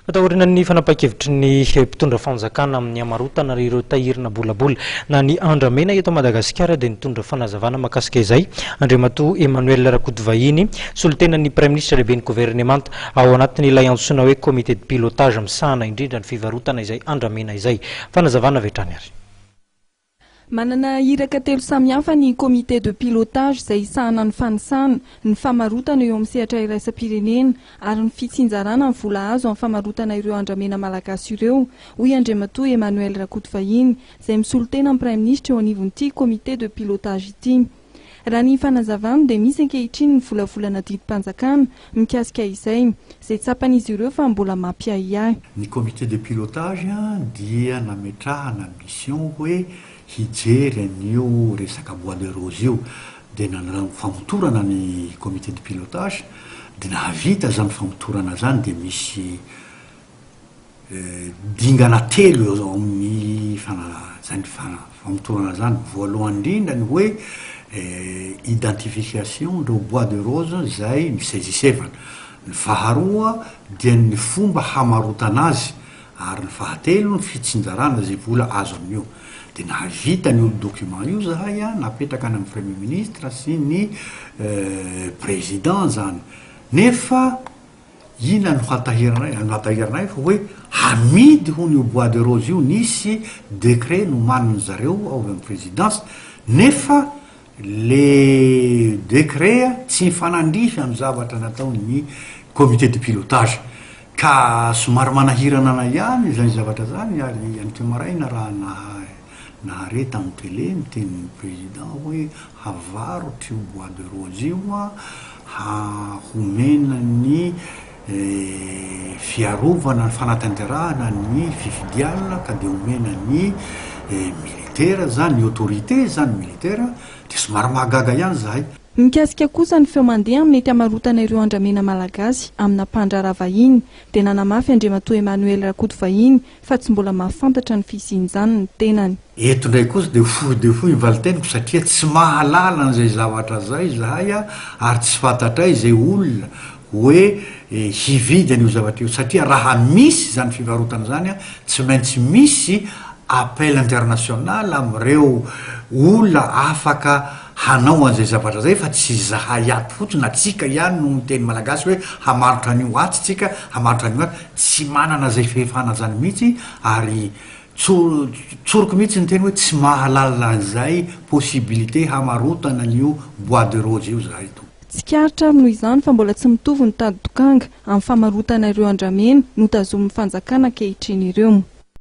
Taorian'ny fanapahan-kevitry ny mpitondra fanjakana amin'ny hamarotana ireo tahirina bolabola na ny andramena eto Madagasikara dia nitondra fanazavana mahakasika izay Andriamatoa Emmanuel Rakotovahiny, solontenan'ny Praiminisitra lehiben'ny governemanta ao anatin'ilay antsoina hoe comité de pilotage misahana indrindra ny fivarotana izay andramena izay. Fanazavana avy hatrany ary. Manana iraka telo samihafa ny comité de pilotage izay hisahana ny fanisana, ny famarotana eo amin'ny sehatra iraisam-pirenena ary ny fitsinjarana ny vola azo amin'ny famarotana ireo andramena malagasy ireo, hoy Andriamatoa Emmanuel Rakotovahiny, izay misolo tena ny Praiminisitra eo anivon'ity comité de pilotage ity. Raha ny fanazavany dia misy ankehitriny ny volavolana didim-panjakana mikasika izay, izay tsapan'izy ireo fa mbola mampiahiahy. Ny comité de pilotage dia nametrahana mission hoe hijery an'io resaka bois de rose io. Dia nanao famotorana ny comité de pilotage, dia nahavita izany famotorana izany dia misy Dingana telo eo amin'ny zany famotorana zany, voalohany indrindra ny hoe identification ireo bois de rose izay misaisisevana, ny faharoa dia ny fomba hamarotana azy ary ny fahatelo ny fitsinjarana izay vola azo amin'io. Dia nahavita an'io document io zahay napetraka any amin'ny premier ministre sy ny président zany nefa Inona no hatahiranay? No hatahiranay fa hoe hamidy hono io bois de rose io, nisy décret nomanin zareo ao avy amin'ny présidence nefa le décret tsy mifanandrify amin'ny zavatra nataon'ny comité de pilotage ka somary manahirana anay ihany izany zavatra izany ary anio maraina raha naha Nahare tamin'ny télé ny tenin'ny président hoe havarotra io bois de rose io ha homena ny fiarovana ny fanatanterahana ny fifidianana ka dia omena ny militaire zany, ny autorité zany militaire dia somary mahagaga ihany zahay. Mikasika kosa ny feo mandeha amin'ny mety hamarotana ireo andramena malagasy amina mpandraharaha vahiny dia nanamafy Andriamatoa Emmanuel Rakotovahiny fa tsy mbola mahafantatra ny fisian'izany ny tenany. Eto indray kosa dia fohy dia fohy ny valin-teniko satria tsy mahalala an'izay zavatra izay izahay ary tsy fantatray izay olona hoe hividy an'io zavatra io satria raha misy izany fivarotana izany tsy maintsy misy appel international amin'ireo olona afaka hanao an'izay zavatra izay fa tsy izahay ato fotsiny na tsika ihany no miteny malagasy hoe hamarotra an'io atsy tsika hamarotra an'io atsy Tsy manana izay fahefana izany mihitsy ary tsoriko mihitsy ny teny hoe tsy mahalala an'izay possibilité hamarotana an'io bois de rose io zahay tompoko. Tsikaritra ary noho izany fa mbola tsy mitovy ny tady dokanga amin'ny famarotana ireo andramena notazomin'ny fanjakana ankehitriny ireo.